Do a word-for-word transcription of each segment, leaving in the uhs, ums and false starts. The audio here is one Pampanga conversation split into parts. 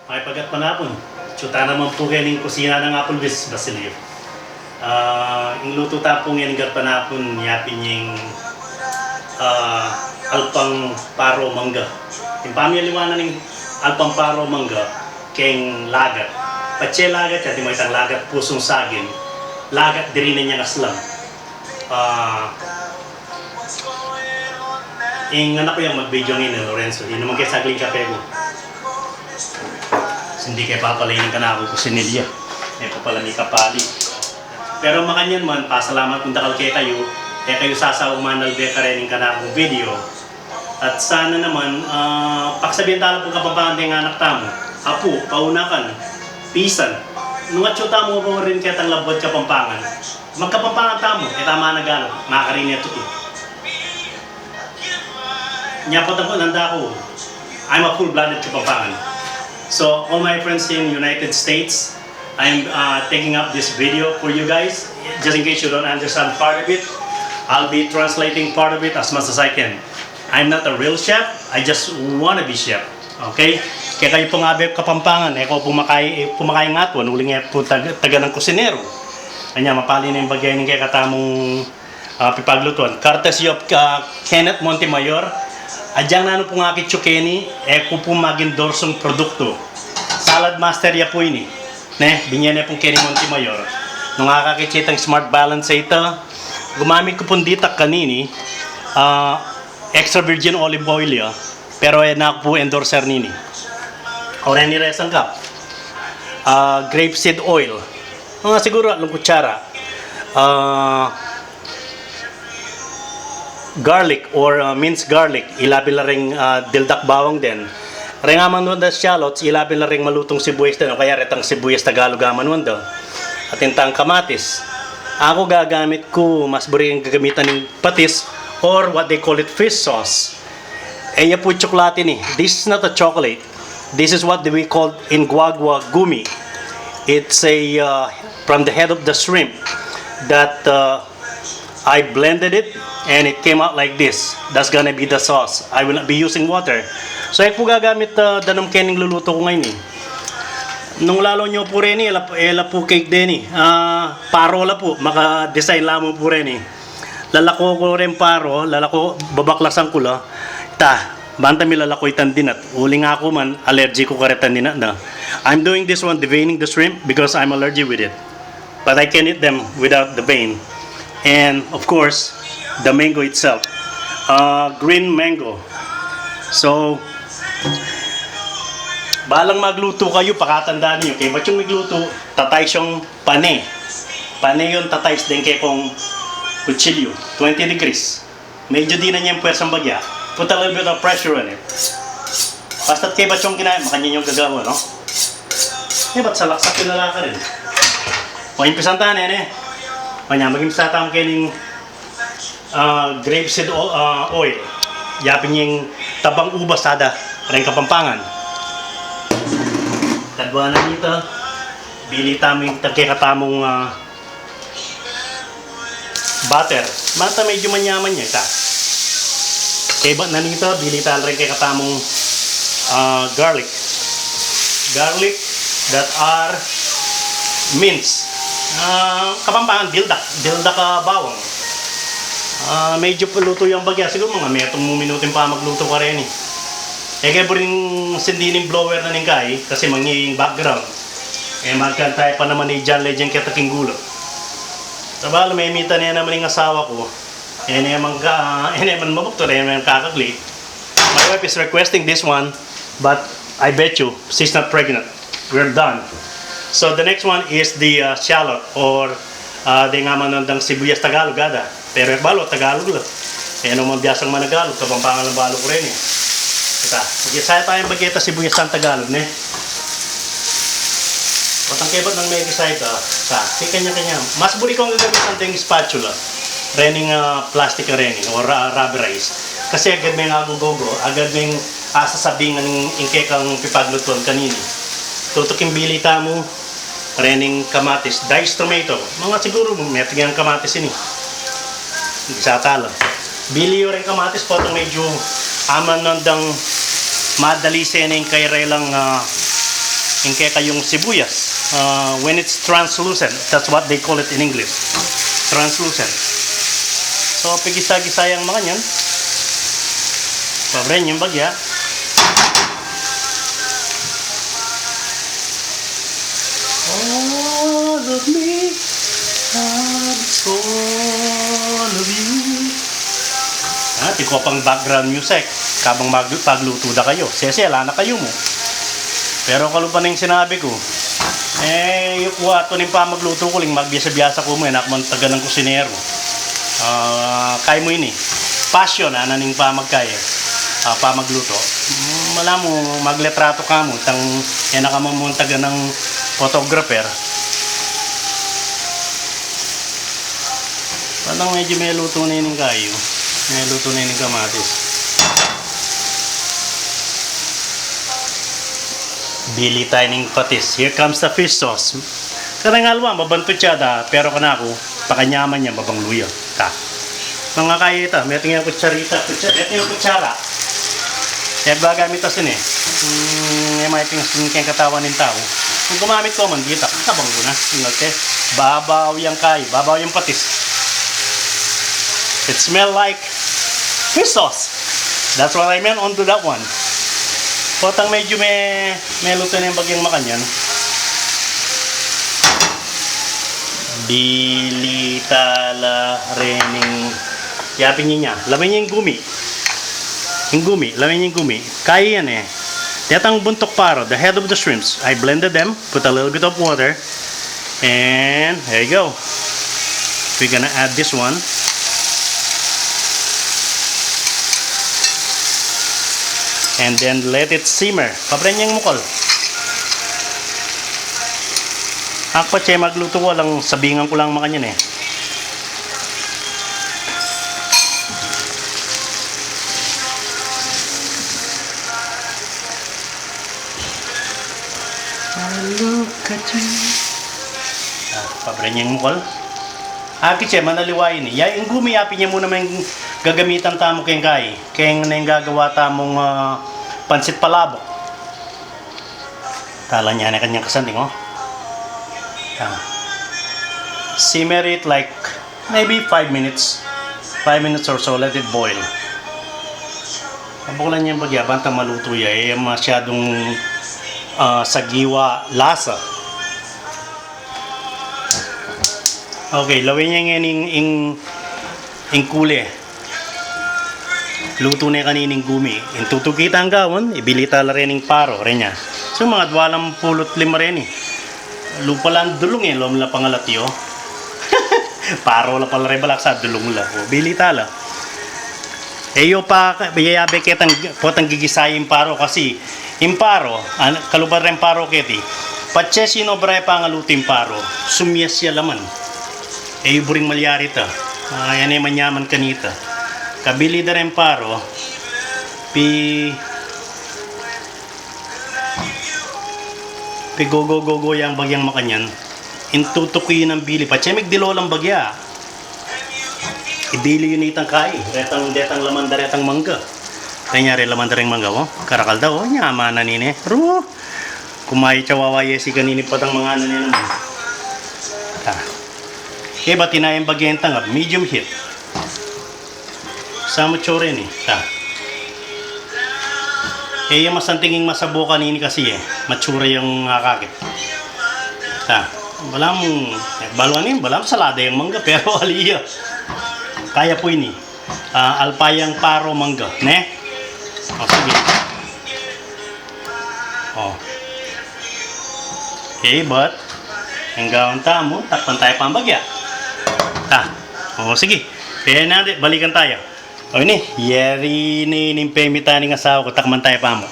Ay, pagkat panapun, atyu ta naman pu keni kusina nang Apple Bis Basilio. Ah, ing lutu ta pu ngeni gat panapun, yapin ing, ah, alpang paro mangga. Ing pamiyaliwanan ning alpang paro mangga keng lagat. Patse lagat ya, atin itang lagat pusung saging, lagat dirinan yang aslang. Ah, ing anak ku yang mag-video ngeni, Lorenzo, inuman ke saglit ing kape ku. Sindi ke papalain ing kanaku kusinilya. E ku pala mikapali. Pero makanyan man, pasalamat kung dakal kekayu, e kayu sasawa manalbe kareng kanakung video. At sana naman, ah, pagsabian ta la pung Kapampangan deng anak tamu, apu, paunakan, pisan. Nung atyu tamu rin ketang labuad Kapampangan, magkapampangan tamu, e ta managalug, makarin e tutu. Nya pa tamu, nanda ku, I'm a full-blooded Kapampangan. So, all my friends in United States, I'm, uh, taking up this video for you guys. Just in case you don't understand part of it, I'll be translating part of it as much as I can. I'm not a real chef, I just wanna be chef. Okay? Kekayu pung abe Kapampangan, e ku pumakai, e pumakai ngatuan, uling e ku tag-, taga nang kusinero. Anya, mapali na ing bagya ning kekatamung, ah, pipaglutuan. Courtesy of, ah, Kenneth Montemayor. Agyang nanu pung akit yu keni, e ku pu mag-endorsung produktu. Salad master ya pu ini. Ne, binye ne pung keni Montemayor. Nung akakit ye itang smart balance a ita, gumamit ku pung ditak kanini, ah, extra virgin olive oil ya, pero e na ku pu endorser nini. O reni reng sangkap, ah, grape seed oil. Mga siguru atlung kutsara. Ah, garlic or, ah, minced garlic, ilapin la reng, ah, dildak bawang den. Reng amanuan dang shallots, ilapin la reng malutung sibuyas den, o kaya retang sibuyas Tagalog amanuan da. Atin tang kamatis. Aku gagamit ku, mas buri kung gagamitan ning patis or what they call it fish sauce. E ya pu tsokolate ini. This is not a chocolate. This is what we call in Guagua gumi. It's a, uh, from the head of the shrimp that, uh, I blended it and it came out like this. That's gonna be the sauce. I will not be using water. So, e ku gagamit, uh, danum keni ning lulutu ku ngeni. Nung lalo nyo pu reni, e la, e la pu cake deni. Ah, paro la pu. Maka-design la mu pu reni. Lalako ku reng paro, lalako, babaklasan ku la. Ta, banta milalako itang dinat. Uling aku man, allergy ku karetang dinat na. I'm doing this one, deveining the shrimp, because I'm allergy with it. But I can eat them without the vein. And, of course, the mango itself. Uh, green mango. So, balang maglutu kayu, pakatandaan ninyo, kaybat yung maglutu, tatay siyang pane. Pane yung tatay deng kekong kutsilyu, twenty degrees. Medyo dinan yang puwersang bagya. Put a little bit of pressure on it. Basta't kaybat yung kinain, makanyan yung gagawa, no? Kaybat salaksak yung lalaka rin. O, impisan ta ne, ne? O, nya, mag-impisa ta keni ning, ah, grape seed o-, ah, oil. Yapin ing tabang ubas ada reng Kapampangan. Kadwa na nita, bili tamu ing kekatamung, ah, butter. Banta medyo manyaman ya ita. Kaybat na nita, bili ta la reng kekatamung, ah, garlic. Garlic that are minced. Ah, Kapampangan, dildak. Dildak a bawang. Ah, medyo palutu yang bagya. Siguru mga metung minutu ing pamaglutu kareni. E ke buring sindin ing blower na ning kai, kasi manging background. E, magkantay pa naman ni John Legend keta king gula. Sabala, memita ne naman ing asawa ku. E ne man ka, e ne man mabuktul, e ne man kakagli. My wife is requesting this one, but I bet you she's not pregnant. We're done. So the next one is the, uh, shallot or, uh, deng amanuan dang sibuyas Tagalog, ada. Pero e ku balu Tagalog la. E, no man biyasang managalog, Kapampangan la balu ku reni. Ita, sige, saya tayang bageta sibuyas tang Tagalog, ne? Patang kaybat nang mekis a ita, sa, kanya-kanya. Mas buri kung gagamitan deng spatula. Rening, ah, plastic a reni, o ra-, rubberized. Kasi agad meng agugogo, agad meng asasabingan ing kekang pipaglutuan kanini. Tutuking bili tamu, rening kamatis, diced tomato. Mga siguru, metung yang kamatis ini. Bisa tala. Bili yu reng kamatis, potang medyo amanuan dang madali sene ing kairelang, ah, Ing kekayung sibuyas, uh, when it's translucent, that's what they call it in English. Translucent. So, pigisa-gisa yang makanyan. Pabren yung bagya. All of me, all of you. Ah, atin ku pang background music kabang mag-, paglutu da kayu. Sese, ala na kayu mu. Pero kalupa ning sinabi ku, e, yu ku, atin ing pamaglutu ku, ling magbiasa-biasa ku mu, e na ku man tagan nang kusinero. Ah, kaya mu ini. Passion, ana ning pamagkaya. Ah, pamaglutu. Mm, ala mu, magletratu ka mu, tang, e na ka man mu tagan nang photographer. Parang medyo melutu na ining kayu. Melutu na ining kamatis. Bili taya ning patis. Here comes the fish sauce. Kareng alwa, mabantu ya da, pero kanaku, pakanyaman ya, mabanglu ya. Ta. Mangakayi ta, metung yang kutsarita, kutsa-, metung yang kutsara. E ku gagamit asin e. Hmm, e maiting asin keng katawan ning tau. Kung gumamit ku man, kita, kabanglu na. Ing alte, babaw yang kayu, babaw yang patis. It smell like fish sauce. That's what I meant onto that one. Potang medyo me-, melutu na yang bagyang makanyan. Bili tala rening, yapin ya nya. Lawen ya ing gumi. Ing gumi, lawen ya ing gumi. Kaya yan e. Detang buntuk paro, the head of the shrimps. I blended them, put a little bit of water. And there you go. We're gonna add this one. And then let it simmer. Pabren yang mukul. Aku pa, e maglutu, alang sabingan ku lang makanyan e. I look at you. Ah, pabren yang mukul. Aki, e, manaliwa ini. Ya, ing gumi, yapin ya mu naman gagamitan tamu keng kayi. Keng neng gagawa tamung, ah, pansit palabok. Talan ya ne kanyang kasanding, o. Yan. Simmer it like maybe five minutes. Five minutes or so, let it boil. Pabukulan yang bagya, bantang malutu ya, e masyadung, ah, sagiwa lasa. Okay, lawen ya ngeni ing, ing, ing kule. Lutu ne kanini ing gumi. Ing tutuki tang gawan, ibili tala reni ing paro, reni ya. So, mga dwalampulu't lima reni. Lupa lang dulung e, lom la pangalatyo. Paro la pala re, balak sa dulung la. O, bili tala. E yu pa, yayabe ketang, potang gigisai ing paro kasi ing paro, an-, kalupa reng paro keti. Patse sinobra ya pangalutu ing paro, sumias ya laman. E yu buring malyari ta. Ah, yan e manyaman kanita. Kabili da reng paro, pi-, pigogogogo yang bagyang makanyan. Ing tutuki nang bili, patse migdilu lang bagya. Ibili yu nitang kayi, detang, detang laman da retang mangga. Kaya nyari laman da reng mangga, o. Karakal da, o, nyaman na nini. Ru! Kumayi tsa wawa yesi kanini patang manganan ne naman. Ah. E, bati na yang bagya ing tangap, medium heat. Sa mature ini, ta. E, yang masanting ing masabo kanini kasi e. Mature yang akakit. Ta. Balam, e, balu ini, balam salada yang mangga, pero ali ya. Kaya pu ini. Ah, alpa yang paro mangga, ne? O, sige. O. Okay, but, ing gawan tamu, takpan taya pang bagya. Ta. O, sige. Kaya na, de, balikan taya. O, ini, yari ne, ning pemita ning asawa ku, takpan taya pamu.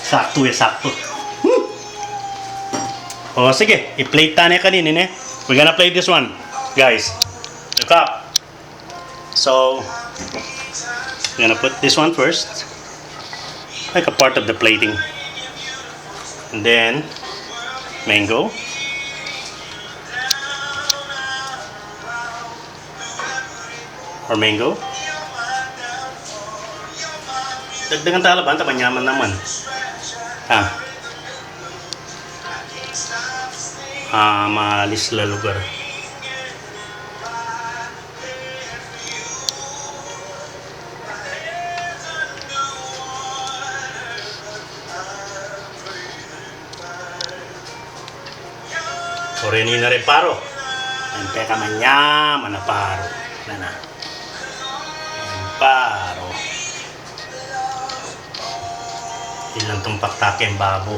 Saktu e, saktu. Hmm. O, sige, i-plate ta ne kanini, ne? We're gonna plate this one, guys. Look up. So, we're gonna put this one first, like a part of the plating. And then, mango. Or mango. Dagdagan tala, bantang manyaman naman. Ah. Ah, maalis la lugar. Oreni na rin paro. Ang teka manyama na paro. Nana. Ang paro. Ilang tumpak taking babo.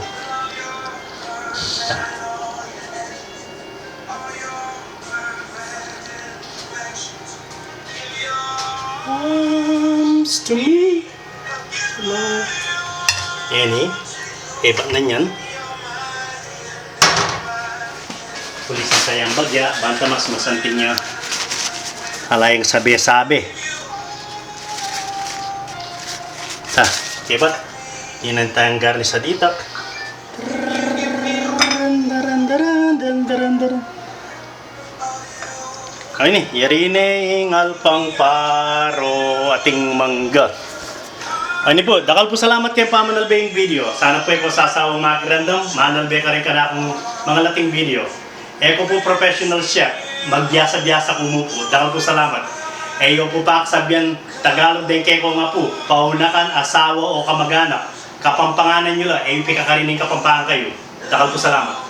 Comes to me. Yan e. Hebat na niyan. Pulis na sayang bagya, banta mas masanting ya. Ala yang sabe-sabe. Ta, hebat. Inan tayang garni sa ditak. Ay ni, yari ne ing alpang paro ating mangga. Ay ni pu, dakal pu salamat keng pamanalbe ing video. Sana pu e ko sasawang makirandam, manalbe karin kanakung mangalating video. E ko pu professional chef, magbiyasa-biyasa ku mu pu. Dakal pu salamat. E yu pu pakasabyan Tagalog deng kekong apu, paunakan, asawa o kamaganak. Kapampanganan yu la, e yu pikakarin ing Kapampangan kayu. Dakal pu salamat.